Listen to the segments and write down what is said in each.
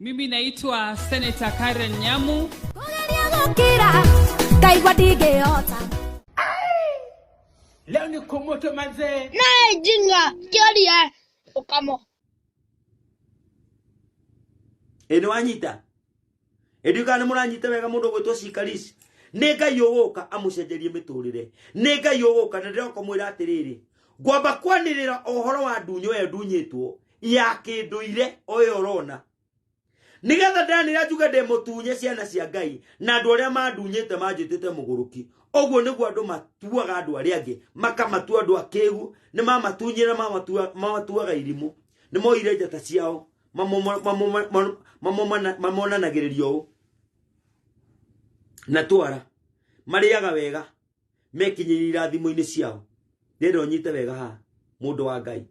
Mimi naitwa Senator Karen Nyamu. Kũgeria gũkira ngaigua ndingĩhota. Leo ni kumoto manzee. Naye jinga kĩoria ũkamo. Ĩ nĩ wanyita? Ĩ ndiũĩ kana nĩ mũranyita wega mũndũ ũgwĩtwo Cikarisi. Nĩ Ngai ũgũka amũcenjerie mĩtũrĩre. Nĩ Ngai ũgũka na ndĩroka mwĩra atĩrĩrĩ, ngwamba kwanĩrĩra ũhoro wa ndunyo ĩyo ndunyĩtwo ya kĩndũire o ĩyo ũrona. Nĩgetha ndanĩra njuge ndĩ mũtunye ciana cia Ngai na andũ arĩa mandunyĩte manjĩtĩte mũgũrũki. Ũguo nĩguo andũ matuaga andũ arĩa angĩ, makamatua andũ akĩgu, nĩ mamatunyire mamatuaga irimũ. Nĩ moire njata ciao mamonanagĩrĩria ũũ na twara marĩaga wega mekinyĩire irathimo-inĩ ciao. Ndĩrenda ũnyite wega haha mũndũ wa Ngai.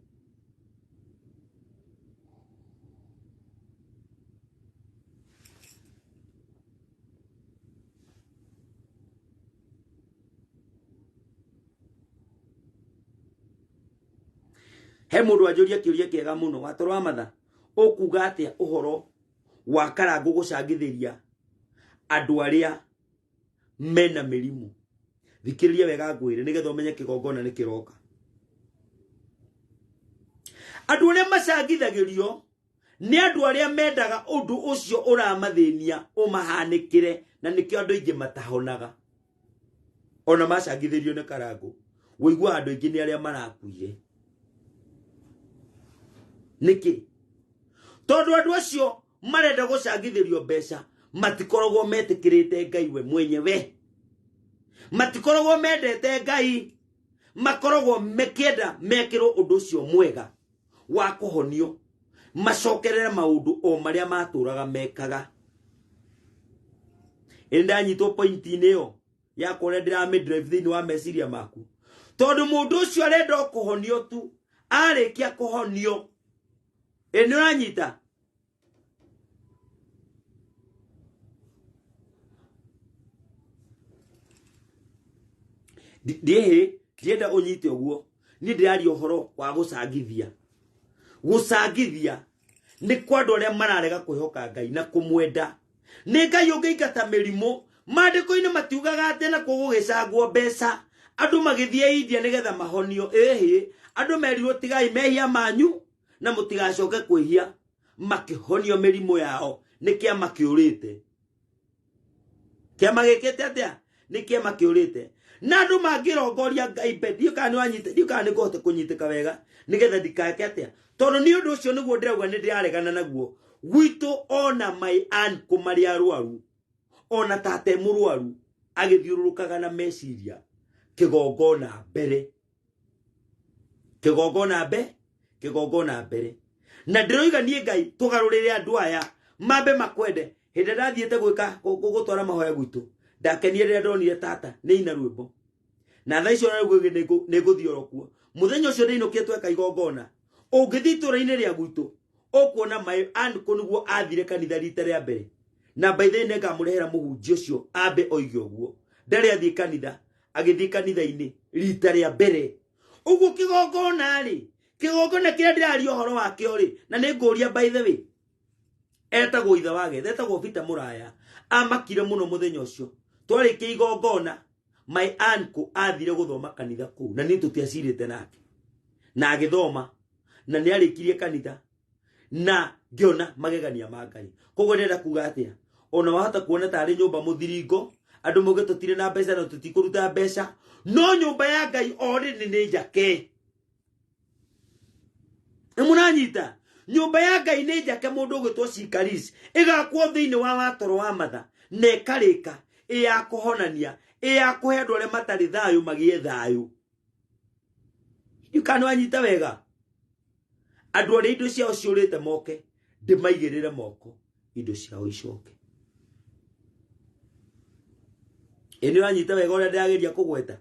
He mũndũ anjũria kĩũria kĩega mũno, watoro wa matha, ũkuga atĩa ũhoro wa Karangũ gũcangithĩria andũ arĩa mena mĩrimũ? Thikĩrĩria wega ngwĩre nĩgetha ũmenye kĩgongona nĩ kĩroka. Andũ arĩa macangithagĩrio nĩ andũ arĩa mendaga ũndũ ũcio ũramathĩnia ũmahanĩkĩre, na nĩkĩo andũ aingĩ matahonaga. Ona macangithĩrio nĩ Karangũ, wĩiguaga andũ aingĩ nĩ arĩa marakuire. Nĩkĩ? Tondũ andũ acio marenda gũcangithĩrio mbeca matikoragwo metĩkĩrĩte Ngai we mwenyewe, matikoragwo mendete Ngai, makoragwo mekĩenda mekĩrwo ũndũ ũcio mwega wa kũhonio, macokerere maũndũ o marĩa matũraga mekaga. Ĩ ndanyitwo pointi-inĩ ĩyo yakwa ũrĩa ndĩramĩ drive thĩinĩ wa meciria maku, tondũ mũndũ ũcio arenda o kũhonio tu, arĩkia kũhonio, ĩ nĩ ũranyita? Ndiĩhĩ, ndienda ũnyite ũguo. Niĩ ndĩraria ũhoro wa gũcangithia. Gũcangithia nĩ kwa andũ arĩa mararega kwĩhoka Ngai na kũmwenda. Nĩ Ngai ũngĩingata mĩrimũ. Maandĩko-inĩ matiugaga atĩ na kuo gũgĩcangwo mbeca andũ magĩthiĩ India nĩgetha mahonio. Ĩhĩ, andũ merirwo tigai mehia manyu na mũtigacoke kwĩhia, makĩhonio mĩrimũ yao nĩ kĩama kĩũrĩte. Kĩama gĩkĩte atĩa? Nĩ kĩama kĩũrĩte. Na andũ mangĩrongoria Ngai mbere, ndiũĩ kana nĩwanyita, ndiũĩ kana nĩngũhota kũnyitĩka wega nĩgetha ndikake atĩa, tondũ nĩ ũndũ ũcio nĩguo ndĩrauga nĩ ndĩraregana naguo. Gwitũ ona my uncle marĩ arwaru, ona tata e mũrwaru, agĩthiũrũrũkaga na meciria kĩgongona mbere. Kĩgongona mbe, kĩgongona mbere. Na ndĩroiga niĩ Ngai tũgarũrĩre andũ aya mambe makwende. Hĩndĩ ĩrĩa ndathiĩte gwĩka gũtwara mahoya gwitũ, ndakenire rĩrĩa ndonire tata nĩ aina rwĩmbo. Na thaa icio rĩu nĩ ngũthiĩ oro kuo. Mũthenya ũcio ndĩinũkire tweka igongona, ũngĩthiĩ itũũra-inĩ rĩa gwitũ ũkuona my uncle nĩguo athire kanitha rita rĩa mbere. Na by the way nĩngamũrehera mũhunjia ũcio ambe oige ũguo. Ndarĩ athiĩ kanitha, agĩthiĩ kanitha-inĩ rita rĩa mbere. Ũguo kĩgongona rĩ, kĩgongona kĩrĩa ndĩraria ũhoro wakĩo rĩ, na nĩ ngũria by the way, etagwo ithe wa getha, etagwo Peter Mũraya, amakire mũno mũthenya ũcio. Twarĩkia igongona, my uncle athire gũthoma kanitha kũu, na niĩ tũtiacirĩte nake. Na agĩthoma, na nĩ arĩkirie kanitha, na ngĩona magegania ma Ngai. Koguo ndĩrenda kuga atĩa? Ona wahota kuona tarĩ nyũmba mũthiringo, andũ mauge tũtirĩ na mbeca na tũtikũruta mbeca, no nyũmba ya Ngai already nĩ njake. Nĩ mũranyita? Nyũmba ya Ngai nĩ njake, mũndũ ũgwĩtwo Cikaris, ĩgakwo thĩinĩ wa watoro wa matha na ĩkarĩka ĩ ya kũhonania, ĩ ya kũhe andũ arĩa matarĩ thayũ magĩe thayũ. Ndiũĩ kana nĩwanyita wega. Andũ arĩa indo ciao ciũrĩte moke, ndĩmaigĩrĩre moko, indo ciao icoke. Ĩ nĩũranyita wega ũrĩa ndĩrageria kũgweta?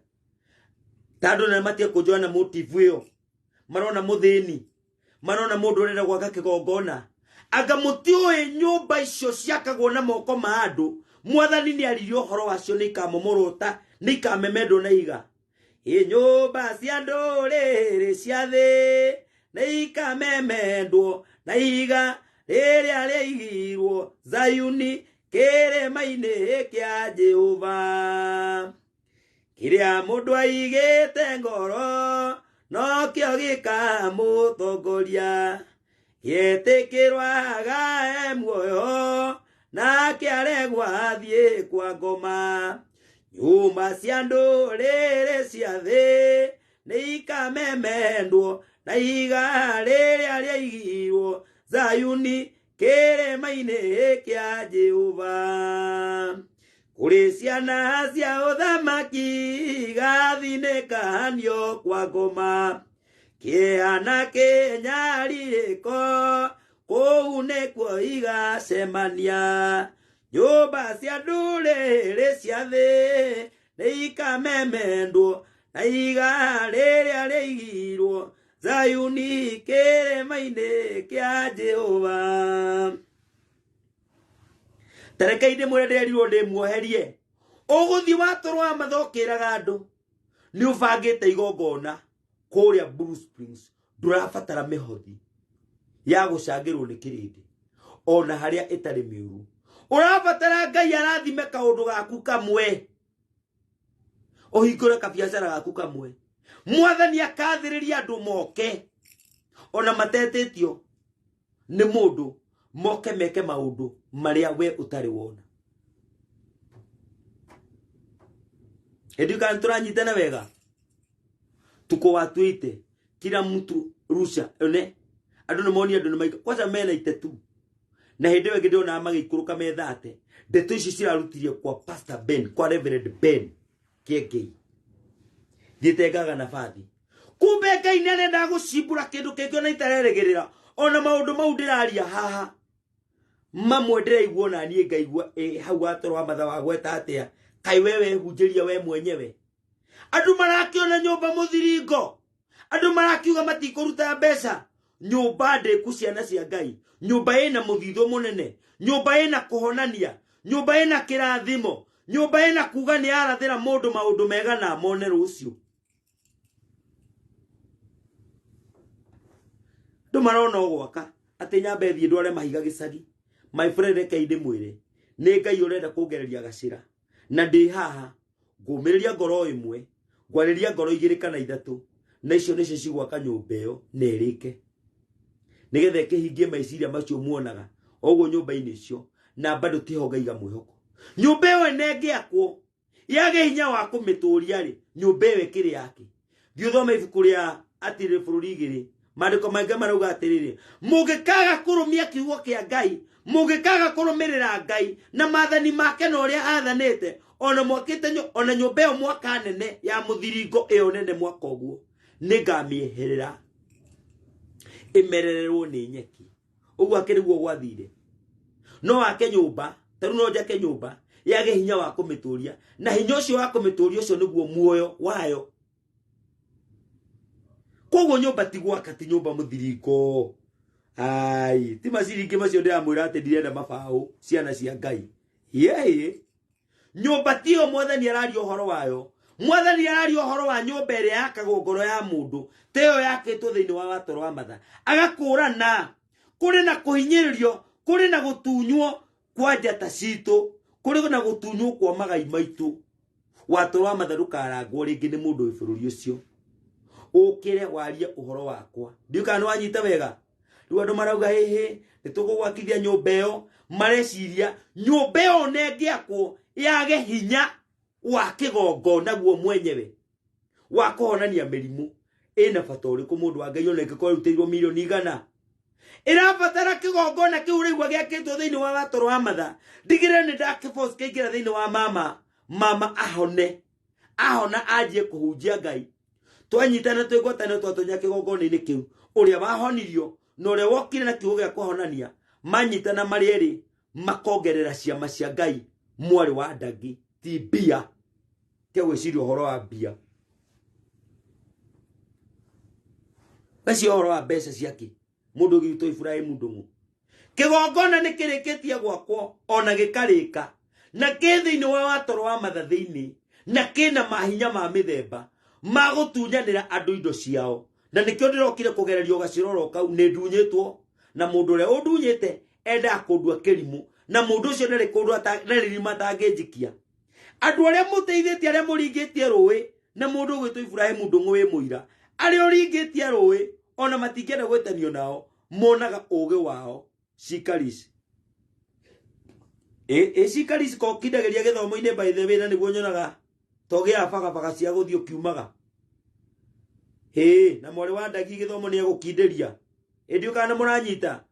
Ta andũ na matige kũnjoya na motive ĩyo, marona mũthĩni, marona mũndũ ũrenda gwaka kĩgongona. Anga mũtiũĩ nyũmba icio ciakagwo na moko ma andũ, Mwathani nĩ aririe ũhoro wacio, nĩ ikamomorwo ta, nĩ ikamemendwo na ihiga. Ĩ nyũmba cia ndũrĩrĩ cia thĩ nĩ ikamemendwo na ihiga rĩrĩa rĩaigirwo Zayuni kĩrĩma-inĩ kĩa Jehova. Kĩrĩa mũndũ aigĩte ngoro nokĩo gĩkamũtongoria, gĩetĩkĩrwo agae muoyo nake aregwo athiĩ kwa ngoma. Nyũmba cia ndũrĩrĩ cia thĩ nĩ ikamemendwo na ihiga rĩrĩa rĩaigirwo Zayuni kĩrĩma-inĩ kĩa Jehova. Kũrĩ ciana cia ũthamaki igathinĩkanio kwa ngoma, kĩeha na kĩnyarirĩko kũu nĩkuo igacemania. Nyũmba cia ndũrĩrĩ cia thĩ nĩ ikamemendwo na ihiga rĩrĩa rĩaigirwo Zayuni kĩrĩma-inĩ kĩa Jehova. Tarekei ndĩmwĩre ndĩrerirwo ndĩmuoherie. Ũgũthiĩ watũrwo wa matha ũkĩraga andũ nĩ ũbangĩte igongona kũrĩa Blue Springs, ndũrabatara mĩhothi ya gũcangĩrwo nĩ kĩrĩndĩ ona harĩa ĩtarĩ mĩũru. Ũrabatara Ngai arathime kaũndũ gaku kamwe, ũhingũre kabiacara gaku kamwe, mwathani akathĩrĩria andũ moke ona matetĩtio nĩ mũndũ, moke meke maũndũ marĩa we ũtarĩ wona. Hĩndĩ kana tũranyitana wega, tuko watu ite kila mtu rusha one andũ nĩ monie andũ nĩ maika kwanza mena itetu na hĩndĩ ĩyo ĩngĩ ndĩronaga magĩikũrũka methate. Ndeto ici cirarutirie kwa Pastor Ben, kwa Reverend Ben Kĩengei, thiĩte ngaga nabathi. Kumbe Ngai nĩ arenda gũcimbũra kĩndũ kĩngĩ ona itarerĩgĩrĩra. Ona maũndũ mau ndĩraria haha mamwe ndĩraigua ona niĩ ngaigua ĩ hau watoro wa matha wagweta atĩa, kaĩ we wehunjĩria we mwenyewe. Andũ marakĩona nyũmba mũthiringo, andũ marakiuga matikũruta mbeca. Nyũmba ndĩku ciana cia Ngai, nyũmba ĩna mũthithũ mũnene, nyũmba ĩna kũhonania, nyũmba ĩna kĩrathimo, nyũmba ĩna kuga nĩ yarathĩra mũndũ maũndũ mega na amone rũciũ. Andũ marona ũgwaka atĩ nyambe thiĩ ndware mahiga gĩcagi. My friend, rekei ndĩmwĩre nĩ Ngai ũrenda kũngereria gacĩra, na ndĩ haha ngũmĩrĩria ngoro ĩmwe, ngwarĩria ngoro igĩrĩ kana ithatũ, na icio nĩcio cigwaka nyũmba ĩyo na ĩrĩke, nĩgetha ĩkĩhingie meciria macio muonaga oguo nyũmba-inĩ icio. Na bado tiho ngaiga mwĩhoko. Nyũmba ĩyo ene ĩngĩakwo yage hinya wa kũmĩtũria rĩ, nyũmba ĩyo ĩkĩrĩ yake. Thiĩ ũthome ibuku rĩa atĩrĩrĩ bũrũri igĩrĩ, maandĩko maingĩ marauga atĩrĩrĩ, mũngĩkaga kũrũmia kiugo kĩa Ngai, mũngĩkaga kũrũmĩrĩra Ngai na maathani make na ũrĩa athanĩte, ona mwakĩte ona nyũmba ĩyo mwaka nene ya mũthiringo ĩyo nene mwaka ũguo, nĩngamĩeherera ĩmerererwo nĩ nyeki. Ũguo akĩrĩ guo gwathire. No wake nyũmba, ta rĩu no njake nyũmba yage hinya wa kũmĩtũria, na hinya ũcio wa kũmĩtũria ũcio nĩguo muoyo wayo. Koguo nyũmba ti gwaka, ti nyũmba mũthiringo. Ai, ti maciringi macio ndĩramwĩra atĩ ndirenda mabaũ, ciana cia Ngai. Yeye, nyũmba tiyo mwathani araria ũhoro wayo. Mwathani araria ũhoro wa nyũmba ĩrĩa yakagwo ngoro ya mũndũ, ta ĩyo yakĩtwo thĩinĩ wa watoro wa matha. Agakũrana, kũrĩ na kũhinyĩrĩrio, kũrĩ na gũtunywo kwa njata citũ, kũrĩ na gũtunywo kwa magai maitũ. Watoro wa matha ndũkarangwo rĩngĩ nĩ mũndũ wĩ bũrũri ũcio. Ũkĩre warie ũhoro wakwa. Ndiũĩ kana nĩ wanyita wega. Rĩu andũ marauga hĩhĩ nĩ tũgũgwakithia nyũmba ĩyo, mareciria nyũmba ĩyo ona ĩngĩakwo yage hinya wa kĩgongona guo mwenyewe wa kũhonania mĩrimũ, ĩna bata ũrĩkũ mũndũ wa Ngai ona ĩngĩkorwo ĩrutĩirwo mirioni igana? Ĩrabatara kĩgongona kĩu ũraigua gĩakĩtwo thĩinĩ wa watoro wa matha. Ndigĩrĩre nĩ ndakĩforce kĩingĩra thĩinĩ wa mama, mama ahone, ahona anjie kũhunjia Ngai. Twanyitana twĩ ngwatanĩro twatonya kĩgongona-inĩ kĩu, ũrĩa wahonirio na ũrĩa wokire na kiugo gĩa kũhonania manyitana marĩ erĩ, makongerera ciama cia Ngai. Mwarĩ wa ndagi ti mbia, te gwĩciria ũhoro wa mbia, weciria ũhoro wa mbeca ciake. Mũndũ ũgĩtwo Ibrahim Ndung'u, kĩgongona nĩ kĩrĩkĩtie gwakwo ona gĩkarĩka, na kĩ thĩinĩ wa watoro wa matha thĩinĩ, na kĩna mahinya ma mĩthemba ma gũtunyanĩra andũ indo ciao. Na nĩkĩo ndĩrokire kũgererio gacĩra oro kau, nĩ ndunyĩtwo na mũndũ ũrĩa ũndunyĩte Endaga kũndua kĩrimũ na mũndũ ũcio ndarĩ kũndũ ndarĩ irima atangĩnjikia. Andũ arĩa mũteithĩtie, arĩa mũringĩtie rũĩ na mũndũ ũgwĩtwo Ibrahimu Ndũng'ũ wĩ mũira, arĩa ũringĩtie rũĩ ona matingĩenda gwĩtanio nao, monaga ũgĩ wao cikarici. Ĩ cikarici ko kindagĩria gĩthomo-inĩ by the way, na nĩguo nyonaga togĩaga bagabaga cia gũthiĩ ũkiumaga. Hĩ, na mwarĩ wa Ndagi gĩthomo nĩ egũkindĩria. Ĩndĩ kana mũranyita.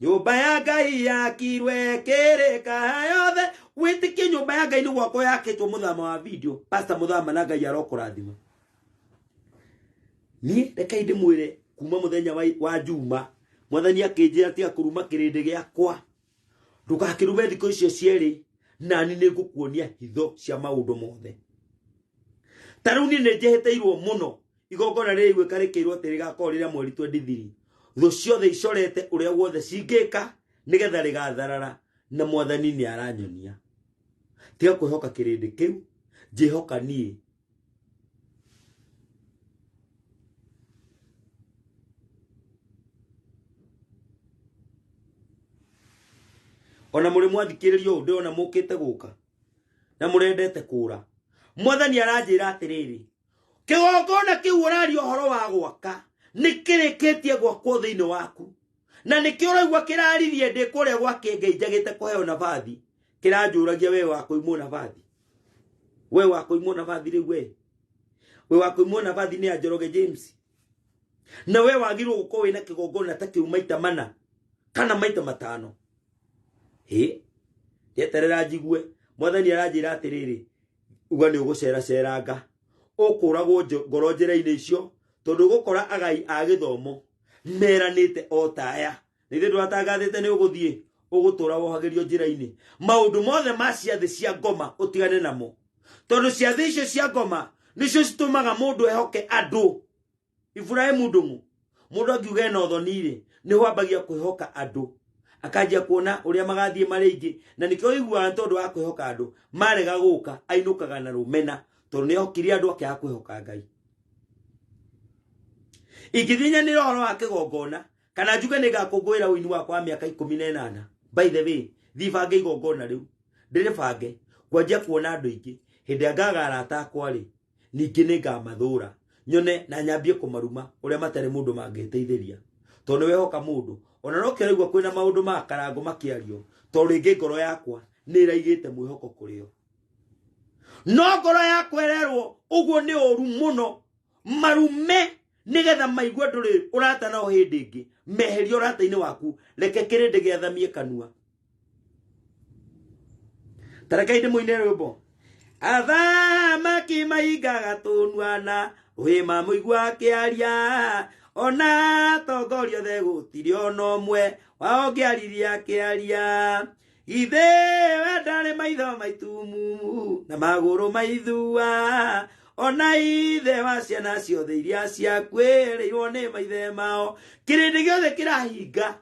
Nyũmba ya Ngai yakirwe kĩrĩka yothe. Wĩtĩkie nyũmba ya Ngai nĩ gwakwo yakĩtwo. Mũthama wa video, Pastor Mũthama, na Ngai arokũrathima. Niĩ rekei ndĩmwĩre, kuma mũthenya wa Juma Mwathani akĩnjĩra tiga kũruma kĩrĩndĩ gĩakwa, ndũgakĩrume thikũ icio cierĩ, nani nĩ ngũkuonia hitho cia maũndũ mothe. Ta rĩu niĩ nĩ njĩhĩtĩirwo mũno igongona rĩrĩa igwĩka rĩkĩirwo atĩ rĩgakorwo rĩrĩa mweri 23, thũ ciothe icorete ũrĩa wothe cingĩka nĩgetha rĩgatharara, na Mwathani nĩ aranyonia tiga kwĩhoka kĩrĩndĩ kĩu, njĩhoka niĩ. Ona mũrĩ mwathikĩrĩria ũũ ndĩrona mũkĩte gũka na mũrendete kũra. Mwathani aranjĩra atĩrĩrĩ, kĩgongona kĩu ũraria ũhoro wa gwaka nĩ kĩrĩkĩtie gwakwo thĩinĩ waku, na nĩkĩo ũraigua kĩraririe ndĩ kũrĩa gwa kĩengei njagĩte kũheo nabathi, kĩranjũragia we wa kũimwo nabathi, we wa kũimwo nabathi rĩu, we wa kũimwo nabathi nĩ Njoroge James, na we wagĩrĩirwo gũkorwo wĩna kĩgongona ta kĩu maita mana kana maita matano. Hĩ, ndeterera njigue Mwathani aranjĩra atĩrĩrĩ, uga nĩ ũgũceraceranga, ũkũragwo ngoro njĩra-inĩ icio, tondũ ũgũkora agai a gĩthomo meranĩte o ta aya na ithuĩ ndwatangathĩte nĩ ũgũthiĩ ũgũtũra wohagĩrio njĩra-inĩ. Maũndũ mothe ma ciathĩ cia ngoma ũtigane namo, tondũ ciathĩ icio cia ngoma nĩcio citũmaga mũndũ ehoke andũ. Ibrahimu Ndũng'ũ, mũndũ angiuga ena ũthoni-rĩ, nĩho ambagia kwĩhoka andũ, akanjia kuona ũrĩa magathiĩ marĩ aingĩ, na nĩkĩo ũiguaga nĩ tondũ wa kwĩhoka andũ, marega gũka ainũkaga na rũmena, tondũ nĩ ehokire andũ akĩaga kwĩhoka Ngai. Ingĩthiĩ nyanĩre ũhoro wa kĩgongona kana njuge nĩ ngakũngũĩra ũini wakwa wa mĩaka 18, by the way, thiĩ bange igongona rĩu, ndĩrĩbange ngwanjia kuona andũ aingĩ. Hĩndĩ ĩrĩa ngaga arata akwa rĩ, ningĩ nĩ ngamathũra nyone na nyambie kũmaruma ũrĩa matarĩ mũndũ mangĩteithĩria, tondũ nĩ wehoka mũndũ. Ona no kĩraigua kwĩna maũndũ ma karango makĩario, tondũ rĩngĩ ngoro yakwa nĩ ĩraigĩte mwĩhoko kũrĩ o, no ngoro yakwa ĩrerwo ũguo nĩ ũru mũno. Marume nĩgetha maigue ndũrĩ ũrata nao hĩndĩ ĩngĩ, meherie ũrata-inĩ waku, reke kĩrĩndĩ gĩathamie kanua. Tarekai ndĩmũine rwĩmbo. Athamaki maingaga tũnua na rũhĩ mamũigua akĩaria, ona atongoria othe gũtirĩ ona ũmwe wao ũngĩaririe akĩaria. Githĩ we ndarĩ maitho maitumumu na magũrũ maithua, ona ithe wa ciana ciothe iria ciakuĩrĩirwo nĩ maithe mao. Kĩrĩndĩ gĩothe kĩrahinga,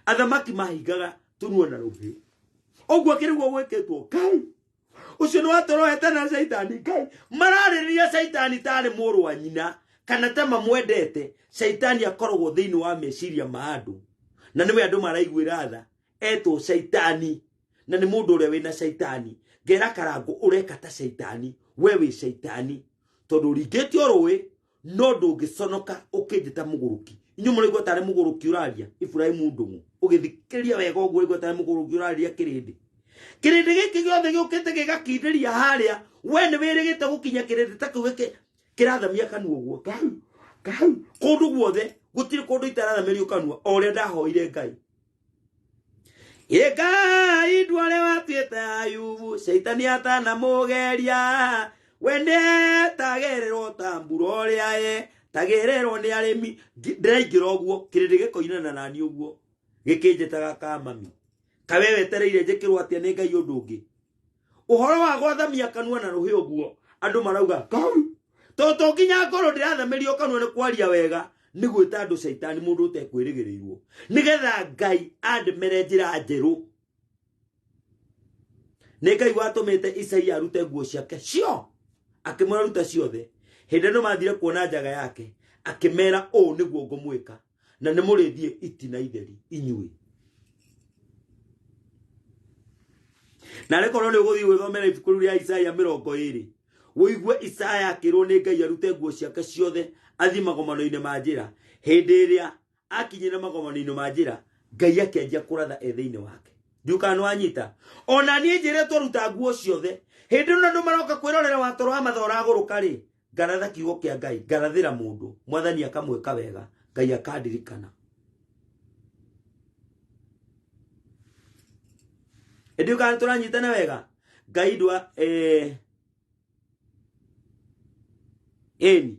athamaki mahingaga tũnua na rũhĩ ũguo kĩrĩguo gwĩkĩtwo. Ngai ũcio nĩ watũrohete na caitani. Ngai mararĩrĩria caitani tarĩ mũrũ wa nyina kana ta mamwendete. Caitani akoragwo thĩinĩ wa meciria ma andũ, na nĩwe andũ maraiguĩra tha. Etwo caitani na nĩ mũndũ ũrĩa wĩna caitani. Ngera Karango ũreka ta caitani, we wĩ caitani tondũ ũringĩtio rũĩ no ndũngĩconoka ũkĩnjĩta mũgũrũki. Inyuĩ mũraigua tarĩ mũgũrũki ũraria? Ibrahimu Ndũng'ũ, ũgĩthikĩrĩria wega ũguo ũraigua tarĩ mũgũrũki ũraria? Kĩrĩndĩ gĩkĩ gĩothe gĩũkĩte gĩgakindĩria harĩa, we nĩ wĩrĩgĩte gũkinya kĩrĩndĩ ta kĩu gĩkĩ kĩrathamia kanua ũguo. Ngai, Ngai, kũndũ guothe gũtirĩ kũndũ itarathamĩrio kanua o ũrĩa ndahoire Ngai. Ĩ Ngai, ndware watuĩte Ayubu caitani atanamũgeria, we nĩetagĩrĩrwo ta mbura ũrĩa yetagĩrĩrwo nĩ arĩmi. Ndĩraingĩra ũguo kĩrĩndĩ gĩkoinana nani ũguo gĩkĩnjĩtaga kamami. Kawe wetereire njĩkĩrwo atĩa nĩ Ngai ũndũ ũngĩ? Ũhoro wa gwathamia kanua na rũhĩ ũguo andũ marauga Ngai, tondũ to nginya ngorwo ndĩrathamĩrio kanua nĩ kwaria wega, nĩ gwĩta andũ caitani, mũndũ ũtekwĩrĩgĩrĩirwo, nĩgetha Ngai andemere njĩra njerũ. Nĩ Ngai watũmĩte Isaia arute nguo ciake cio, akĩmwĩra ruta ciothe. Hĩndĩ ĩno mathire kuona njaga yake, akĩmera ũũ nĩguo ngũmwĩka, na nĩ mũrĩthiĩ itina itheri inyuĩ. Na rä korwo nä å gå thiä gwä thomera ibuku rä u rĩa Isaia 20 wåigue Isaia akä nä Ngai arute nguo ciake ciothe athiĩ magomano-inĩ ma njĩra. Hĩndĩ ĩrĩa akinyire magomano-inĩ ma njĩra, Ngai akĩanjia kũratha e thĩinĩ wake. Ndiũĩ nĩ wanyita. Ona niĩ njĩrĩtwo ruta nguo ciothe. Hĩndĩ ĩno andũ maroka kwĩrorera watoro wa matha ũragũrũka rĩ, ngaratha kiugo kĩa Ngai, ngarathĩra mũndũ, mwathani akamwĩka wega, Ngai akandirikana. Ndiũĩ kana tũranyitana wega. Ngai ndwa ĩni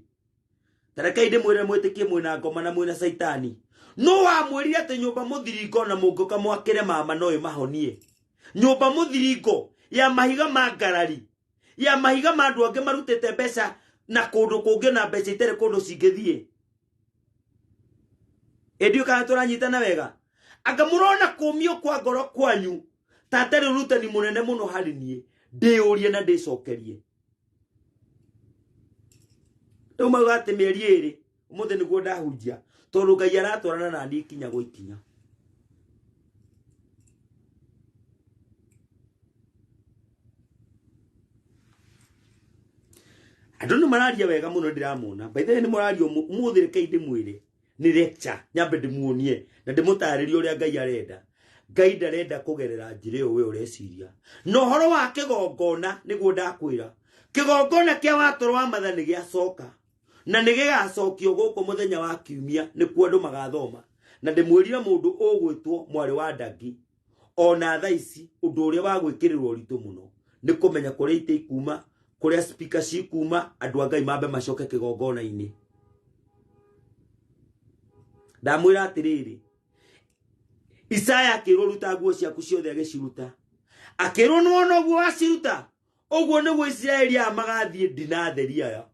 tarekai ndĩmwĩre mwĩtĩkie mwĩna ngoma na mwĩna caitani. No wamwĩrire atĩ nyũmba mũthiringo na mũngĩũka mwakĩre mama no ĩmahonie. Nyũmba mũthiringo ya mahiga ma ngarari, ya mahiga ma andũ angĩ marutĩte mbeca na kũndũ kũngĩ na mbeca itarĩ kũndũ cingĩthiĩ. Ĩndiũ kana tũranyitana wega. Anga mũrona kũmio kwa ngoro kwanyu ta atarĩ ũrutani mũnene mũno harĩ niĩ, ndĩũrie na ndĩcokerie. Rĩu mauga atĩ mĩeri 2 ũmũthĩ nĩguo ndahunjia, tondũ Ngai aratwarana na niĩ ikinya gwa ikinya. Andũ nĩ mararia wega mũno ndĩramona. By the way nĩ mũraria ũmũthĩ, rekei ndĩmwĩre nĩ lecture, nyambe ndĩmuonie na ndĩmũtarĩrie ũrĩa Ngai arenda. Ngai ndarenda kũgerera njĩra ĩyo we ũreciria. Na ũhoro wa kĩgongona nĩguo ndakwĩra. Kĩgongona kĩa watoro wa matha nĩ gĩacoka. Na nĩ gĩgacokio gũkũ mũthenya wa kiumia nĩkuo andũ magathoma. Na ndĩmwĩrire mũndũ ũgwĩtwo mwarĩ wa Ndagi. Ona thaa ici ũndũ ũrĩa wa gwĩkĩrĩrwo ũritũ mũno nĩ kũmenya kũrĩa itĩ ikuma, kũrĩa speaker cikuma, andũ a Ngai mambe macoke kĩgongona-inĩ. Ndamwĩra atĩrĩrĩ, Isaya akĩrwo ruta nguo ciaku ciothe agĩciruta. Akĩrwo nĩwona ũguo waciruta, ũguo nĩguo Isiraeli aya magathiĩ ndinatheri aya.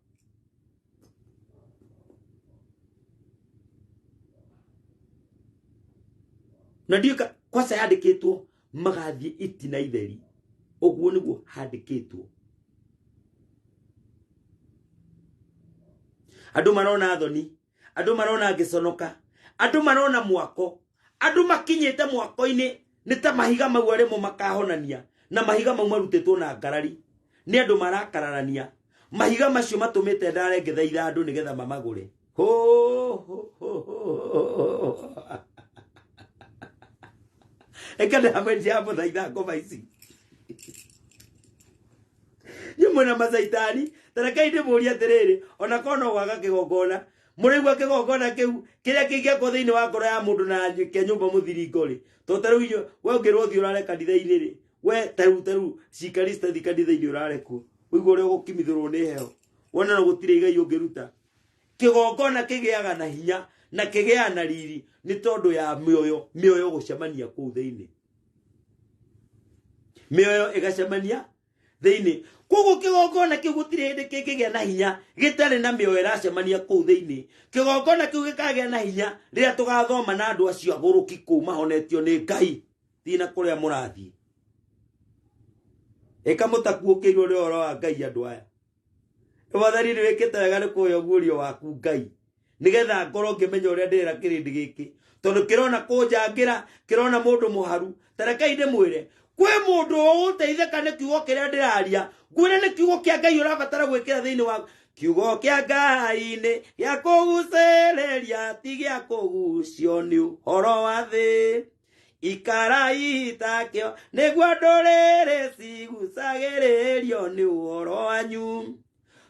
Na ndiũĩ kwaca yandĩkĩtwo magathiĩ itina itheri, ũguo nĩguo handĩkĩtwo. Andũ marona thoni, andũ marona ngĩconoka, andũ marona mwako, andũ makinyĩte mwako-inĩ nĩ ta mahiga mau arĩmo makahonania, na mahiga mau marutĩtwo na ngarari nĩ andũ marakararania. Mahiga macio matũmĩte ndare ngĩthaitha andũ nĩgetha mamagũre. Ho ho ho ho. Eka ndamwendia mũthaitha ngoma ici. Nyũ mwĩna macaitani, tarekai ndĩmũrie atĩrĩrĩ, ona korwo no gwaka kĩgongona, mũraigua kĩgongona kĩu kĩrĩa kĩngĩakwo thĩinĩ wa ngoro ya mũndũ na kĩa nyũmba mũthiringo rĩ, tondũ ta rĩu inyuĩ, we ũngĩrwo ũthiĩ ũrare kanitha-inĩ rĩ, we ta rĩu cikarista thiĩ kanitha-inĩ ũrare kuo, ũigue ũrĩa ũgũkimithũrwo nĩ heho, wone no gũtirĩ igai ũngĩruta. Kĩgongona kĩgĩaga na hinya na kĩgĩaga na riri nĩ tondũ ya mĩoyo, mĩoyo gũcemania kũu thĩinĩ. Mĩoyo ĩgacemania thĩinĩ. Koguo kĩgongona kĩu gũtirĩ hĩndĩ kĩngĩgĩa na hinya gĩtarĩ na mĩoyo ĩracemania kũu thĩinĩ. Kĩgongona kĩu gĩkagĩa na hinya rĩrĩa tũgathoma na andũ acio agũrũki kũu mahonetio nĩ Ngai. Thiĩ na kũrĩa mũrathiĩ. Ĩka mũtakuũkĩirwo nĩ ũhoro wa Ngai andũ aya. Mwathani nĩ wĩkĩte wega nĩ kũhe ũguũrio waku Ngai, nĩgetha ngorwo ngĩmenya ũrĩa ndĩrera kĩrĩndĩ gĩkĩ, tondũ kĩrona kũnjangĩra, kĩrona mũndũ mũharu. Tarekai ndĩmwĩre, kwĩ mũndũ ũgũteithĩka nĩ kiugo kĩrĩa ndĩraria. Ngwĩre nĩ kiugo kĩa Ngai ũrabatara gwĩkĩra thĩinĩ wa kiugo kĩa Ngai nĩ gĩa kũgucĩrĩria, ti gĩa kũgucio nĩ ũhoro wa thĩ. Ikarai takĩo nĩguo ndũrĩrĩ cigucagĩrĩrio nĩ ũhoro wanyu,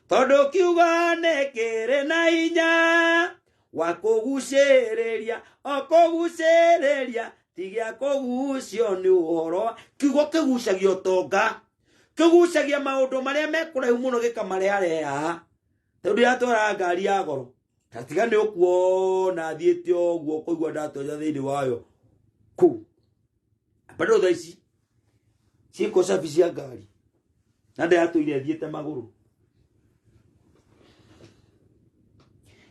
tondũ kiugo nĩ kĩrĩ na hinya wa kũgucĩrĩria, o kũgucĩrĩria, ti gĩa kũgucio nĩ ũhoro. Kiugo kĩgucagia ũtonga, kĩgucagia maũndũ marĩa mekũraihu mũno gĩkamareharehe haha. Tondũ yatwaraga ngari ya goro, ta tiga nĩ ũkuona thiĩte ũguo ũkũigua ndatonya thĩinĩ wayo kũu. Bado thaa ici ciĩko cabi cia ngari na ndĩratũire thiĩte magũrũ.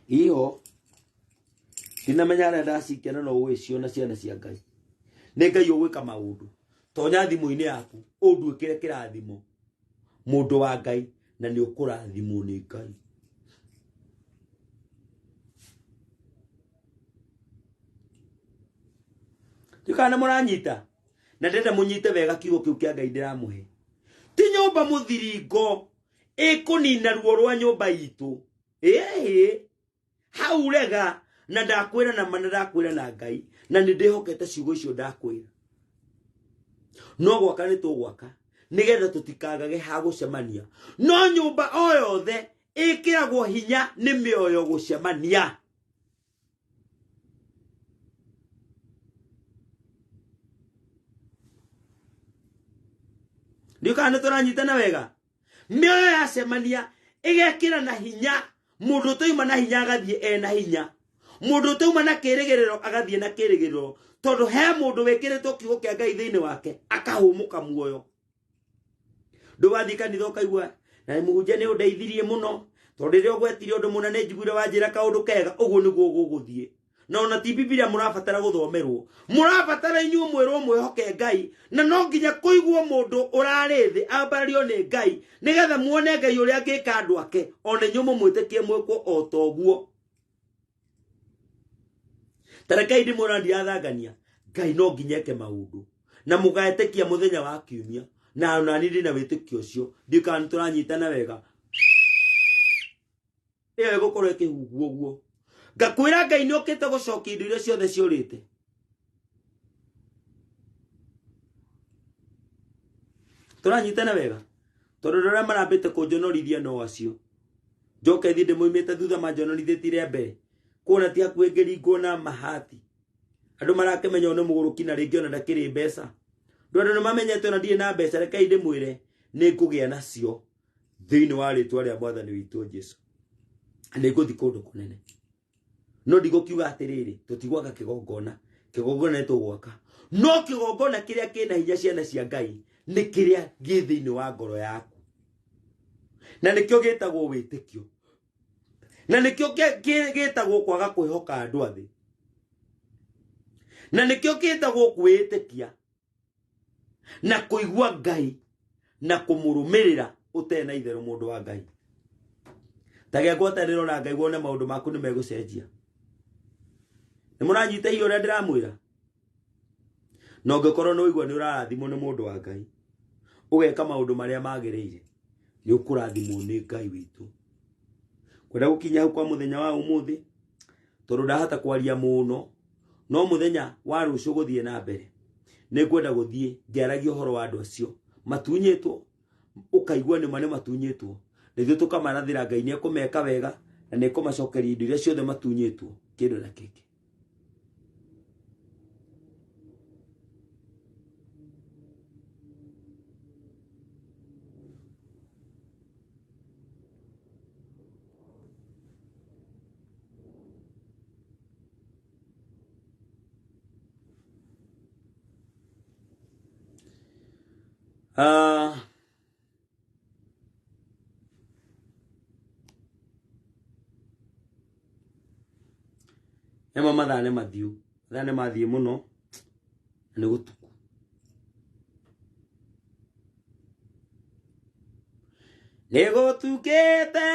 Iho ndinamenya harĩa ndacikia na no ũgĩciona ciana cia Ngai. Nĩ Ngai ũgwĩka maũndũ. Tonya thimũ-inĩ yaku ũnduĩkĩre kĩrathimo mũndũ wa Ngai, na nĩ ũkũrathimwo nĩ Ngai. Ndiũĩ kana nĩ mũranyita. Na ndĩrenda mũnyite wega kiugo kĩu kĩa Ngai ndĩramũhe. Ti nyũmba mũthiringo ĩkũnina ruo rwa nyũmba itũ. Ĩĩ hau rega na ndakwĩra na ma na ndakwĩra na Ngai na nĩ ndĩhokete ciugo icio ndakwĩra. No gwaka nĩ tũgwaka nĩgetha tũtikagage ha gũcemania. No nyũmba o yothe ĩkĩragwo hinya nĩ mĩoyo gũcemania. Ndiũ kana nĩ tũranyitana wega. Mĩoyo yacemania ĩgekĩra na hinya, mũndũ ũtauma na hinya agathiĩ ena hinya, mũndũ ũtauma na kĩrĩgĩrĩro agathiĩ na kĩrĩgĩrĩro, tondũ he mũndũ wĩkĩrĩtwo kiugo kĩa Ngai thĩinĩ wake akahũmũka muoyo. Ndũgathiĩ kanitha ũkaigua na mũhunjia nĩ ũndeithirie mũno, tondũ rĩrĩa ũgwetire ũndũ mũna nĩ njiguire wanjĩra kaũndũ kega, ũguo nĩguo gũgũthiĩ. Na ona ti Bibilia mũrabatara gũthomerwo, mũrabatara inyuĩ mwĩrwo mwĩhoke Ngai, na no nginya kũiguo mũndũ ũrarĩ thĩ ambarario nĩ Ngai nĩgetha muone Ngai ũrĩa angĩka andũ ake, ona inyuĩ mũmwĩtĩkie mwĩkwo o ta ũguo. Ta rekei ndĩmwĩra ndirathangania, Ngai no nginya eke maũndũ na mũgaetĩkia mũthenya wa kiumia, na ona niĩ ndĩna wĩtĩkio ũcio, ndiũĩ kana nĩtũranyitana wega. Ĩyo ĩgũkorwo ĩkĩhuhwo ũguo. Ngakwĩra Ngai nĩ okĩte gũcokia indo iria ciothe ciũrĩte. Tũranyitana wega? Tondũ andũ arĩa marambĩte kũnjonorithia no acio. Njoke thiĩ ndĩmoimĩte thutha manjonorithĩtie rĩa mbere. Kuona ti hakuhĩ ngĩringwo na mahati. Andũ marakĩmenya ũyũ nĩ mũgũrũki na rĩngĩ ona ndakĩrĩ mbeca. Andũ nĩ mamenyete ona ndirĩ na mbeca, rekei ndĩmwĩre nĩ ngũgĩa nacio thĩinĩ wa rĩtwa rĩa Mwathani witũ Jesu. Nĩ ngũthiĩ kũndũ kũnene. No ndigũkiuga atĩrĩrĩ, tũtigwaka kĩgongona. Kĩgongona nĩ tũgwaka. No kĩgongona kĩrĩa kĩna hinya ciana cia Ngai nĩ kĩrĩa gĩ thĩinĩ wa ngoro yaku. Na nĩkĩo gĩtagwo wĩtĩkio. Na nĩkĩo gĩtagwo kwaga kwĩhoka andũ a thĩ. Na nĩkĩo gĩtagwo kwĩĩtĩkia na kũigua Ngai na kũmũrũmĩrĩra ũtarĩ na itherũ mũndũ wa Ngai. Ta gĩa ngwatanĩro na Ngai wone maũndũ maku nĩ megũcenjia. Nĩ mũranyita hihi ũrĩa ndĩramwĩra? Na ũngĩkorwo nĩ ũigua nĩ ũrarathimwo nĩ mũndũ wa Ngai, ũgeka maũndũ marĩa magĩrĩire, nĩ ũkũrathimwo nĩ Ngai witũ. Kwenda gũkinya hau kwa mũthenya wa ũmũthĩ, tondũ ndahota kwaria mũno, no mũthenya wa rũciũ gũthiĩ na mbere, nĩ ngwenda gũthiĩ ngĩaragia ũhoro wa andũ acio matunyĩtwo, ũkaigua nĩma nĩ matunyĩtwo, na ithuĩ tũkamarathĩra Ngai nĩ ekũmeka wega na nĩ ekũmacokeria indo iria ciothe matunyĩtwo kĩndũ na kĩngĩ. Ema mathaa nĩ mathiũ, mathaa nĩ mathiĩ mũno na nĩ gũtuku. Nĩ gũtukĩte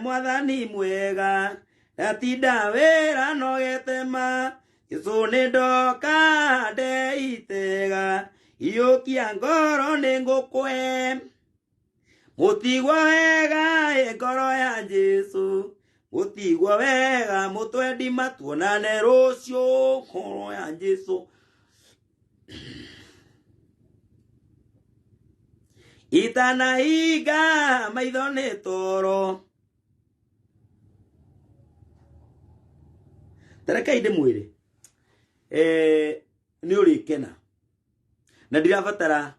mwathani mwega, ndatinda wĩra nogete ma, Jesũ nĩ ndoka ndeitega, iyũkia ngoro nĩ ngũkũhe. Mũtigwo wega ĩ ngoro ya Jesũ, mũtigwo wega mũtwendi matuonane rũciũ ngoro ya Jesũ. Itanahinga maitho nĩ toro. Tarekai ndĩmwĩre, nĩ ũrĩkena na ndirabatara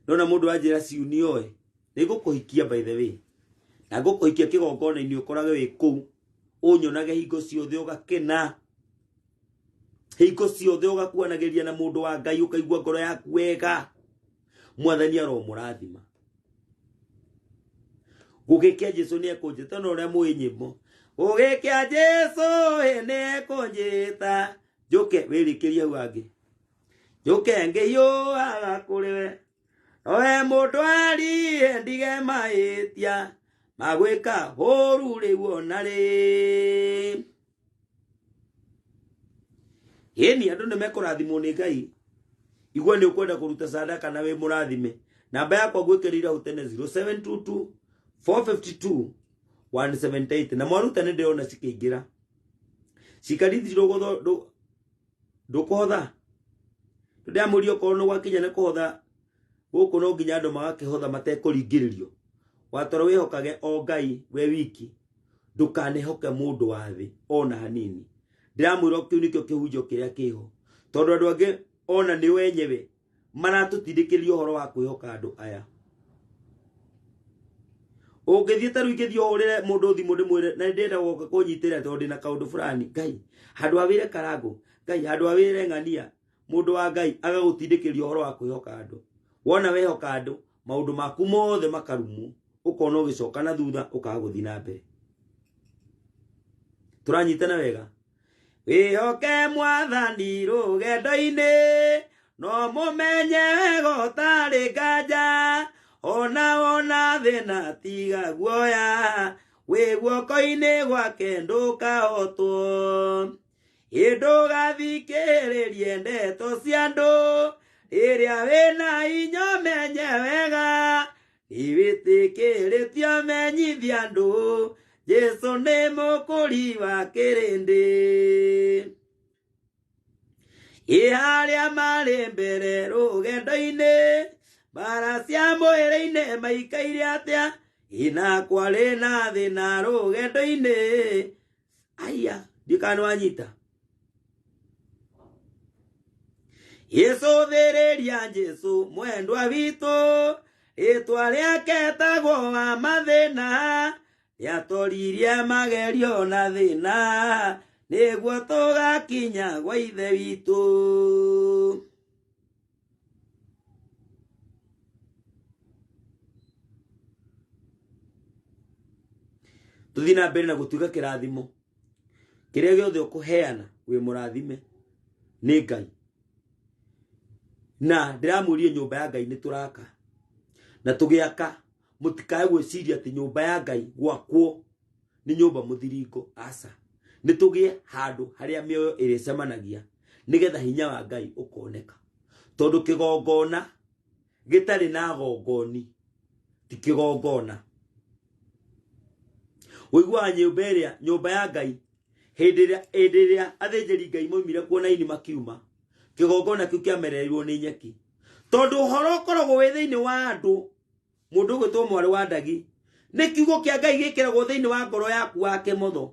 ndona mũndũ anjĩra ciunio ĩ, nĩ ngũkũhikia by the way, na ngũkũhikia kĩgongona-inĩ ũkorage wĩ kũu, ũnyonage hingo ciothe ũgakena, hingo ciothe ũgakuanagĩria na mũndũ wa Ngai ũkaigua ngoro yaku wega. Mwathani aromũrathima. Gũgĩkĩa Jesũ nĩ ekũnjĩta, no ũrĩa mũĩ nyĩmbo, gũgĩkĩa Jesũ nĩ ekũnjĩta, njũke wĩrĩkĩrie hau hangĩ, njũke ngĩhiũhaga kũrĩ we, nowe mũndwari ndige mahĩtia magwĩka ũru rĩu ona rĩ. Ĩni andũ nĩ mekũrathimwo nĩ Ngai. Igua nĩ ũkwenda kũruta sadaka na wĩ mũrathime. Namba yakwa ngwĩkĩrĩire hau tene 0722 452 178 na mwaruta nĩ ndĩrona cikĩingĩra. Cikarithi ndũkũhotha. Ndĩramũria okorwo nĩ gwakinya nĩ kũhotha gũkũ no nginya andũ magakĩhotha matekũringĩrĩrio. Watoro wĩhokage o Ngai we wiki, ndũkanehoke mũndũ wa thĩ ona hanini. Ndĩramwĩra kĩu nĩkĩo kĩhunjio kĩrĩa kĩho, tondũ andũ angĩ ona nĩo enyewe maratũtindĩkĩrĩria ũhoro wa kwĩhoka andũ aya. Ũngĩthiĩ ta rĩu ingĩthiĩ ũhũrĩre mũndũ thimũ ndĩmwĩre na ndĩrenda gũka kũnyitĩrĩra tondũ ndĩna kaũndũ fulani, Ngai handũ ha wĩre Karangũ, Ngai handũ ha wĩre Ng'ania, mũndũ wa Ngai agagũtindĩkĩrĩria ũhoro wa kwĩhoka andũ. Wona wehoka andũ, maũndũ maku mothe makarumwo, ũkona ũgĩcoka na thutha ũkaga gũthiĩ na mbere. Tũranyitana wega? Wĩhoke mwathani rũgendo-inĩ, no mũmenye wega ũtarĩ nganja, ona wona thĩna tiga guoya, wĩ guoko-inĩ gwake ndũkahotwo. Ĩ ndũgathikĩrĩrie ndeto cia andũ, rĩrĩa wĩna hinya ũmenye wega, nĩwĩtĩkĩrĩtio menyithia andũ, Jesũ nĩ mũkũri wa kĩrĩndĩ. Ĩ harĩa marĩ mbere rũgendo-inĩ, mbara cia mwĩrĩ-inĩ maikaire atĩa, ĩ na kwarĩ na thĩna rũgendo-inĩ. Aya, ndiũĩ kana nĩwanyita. Gĩcũthĩrĩria Jesũ mwendwa witũ, rĩtwa rĩake etagwo wa mathĩna, nĩatoririe magerio na thĩna, nĩguo tũgakinya gwa Ithe witũ. Tũthiĩ na mbere na gũtuĩka kĩrathimo. Kĩrĩa gĩothe ũkũheana wĩ mũrathime nĩ Ngai. Na ndĩramwĩrire nyũmba ya Ngai nĩ tũraka. Na tũgĩaka mũtikae gwĩciria atĩ nyũmba ya Ngai gwakwo nĩ nyũmba mũthiringo, aca. Nĩ tũgĩe handũ harĩa mĩoyo ĩrĩcemanagia nĩgetha hinya wa Ngai ũkoneka. Tondũ kĩgongona gĩtarĩ na gongoni ti kĩgongona. Ũiguaga nyũmba ĩrĩa, nyũmba ya Ngai hĩndĩ ĩrĩa athĩnjĩri Ngai moimire kuo na aini makiuma, kĩgongona kĩu kĩamererirwo nĩ nyeki. Tondũ ũhoro ũkoragwo wĩ thĩinĩ wa andũ, mũndũ ũgwĩtwo mwarĩ wa Ndagi, nĩ kiugo kĩa Ngai gĩkĩragwo thĩinĩ wa ngoro yaku wa kĩmotho.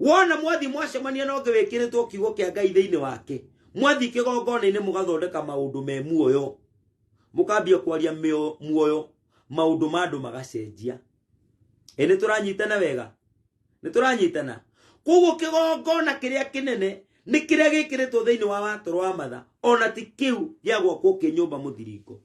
Wona mwathiĩ mwacemania na ũngĩ wĩkĩrĩtwo kiugo kĩa Ngai thĩinĩ wake, mwathiĩ kĩgongona-inĩ mũgathondeka maũndũ me muoyo, mũkambia kwaria muoyo, maũndũ ma andũ magacenjia. Ĩ nĩ tũranyitana wega? Nĩ tũranyitana? Koguo kĩgongona kĩrĩa kĩnene nĩ kĩrĩa gĩkĩrĩtwo thĩinĩ wa watoro wa matha, ona ti kĩu gĩa gwakwo kĩ nyũmba mũthiringo.